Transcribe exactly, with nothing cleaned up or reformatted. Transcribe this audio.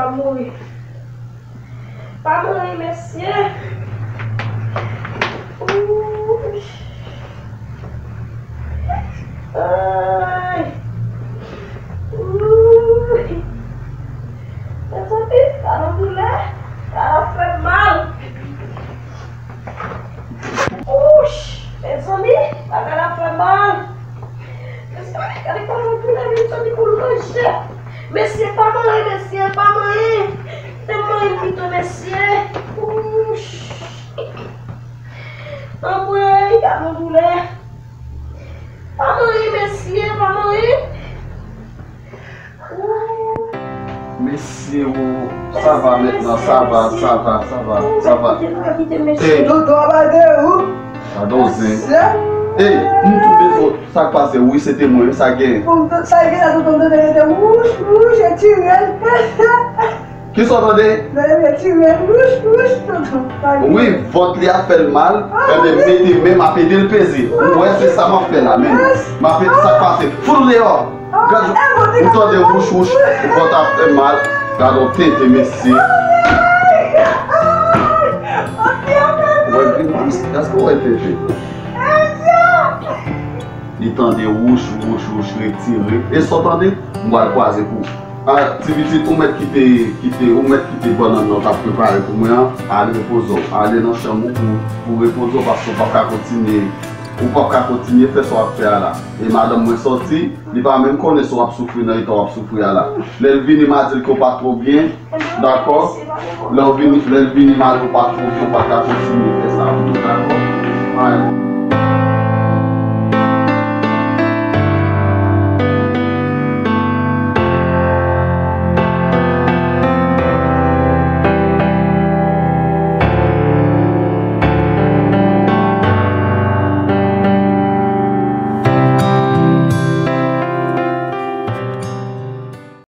Pa mouri. Pa mouri, mesye. Ouch. Ay. Ouch. Mezanmi, gade doulè. Gade fè mal. Ouch! Mezanmi, bagay la fè mal. Mezanmi, gade kòman m tounen, mezanmi, pou l manje. Mesye, pa manyen, mesye, pa manyen. Fè m manyen pito, mesye. Ouch! Anmwey, gade yon doulè. Pa manyen, mesye, pa manyen. Mesye, o, sa va mentnan, sa va, sa va, sa va, sa va. Hey. Tonton aba de ou. Gadon zen. Hey, m tou bezwen, sa k pase? Wi, se te mwen, sa gen? Sa gen la, tonton, tonton, tonton, wouch, wouch, e tirèl. Kisa w tande? Wi, vant li ap fè l mal. Ebyen, mete men, m ap ede l peze. Ou wè, se sa m ap fè la menm. M ap ede, sa k pase? Fout l deyò. Gad, ou tande wouch, wouch, vant ap fè mal. Gad yon tenten, mesye. Wè, grimas, èske w wè tenten? Li tande wouch, wouch, wouch, retire. E sa w tande? M pral kwaze pou ou. Ah, ti pitit, ou mèt kite, kite, ou mèt kite bannann nan w t ap prepare pou mwen an. Ale repoze w. Ale nan chanm ou pou, pou repoze w, paske w p ap ka kontinye, ou p ap ka kontinye fè sa w ap fè a la. E madanm mwen sòti, li pa menm konnen si w ap soufri nan eta w ap soufri a la. Lè l vini, m a di l ke w pa twò byen, dakò? Lè w vini, lè l vini, m a di w pa twò byen, w pa ka kontinye fè sa pou mwen, dakò? Alright.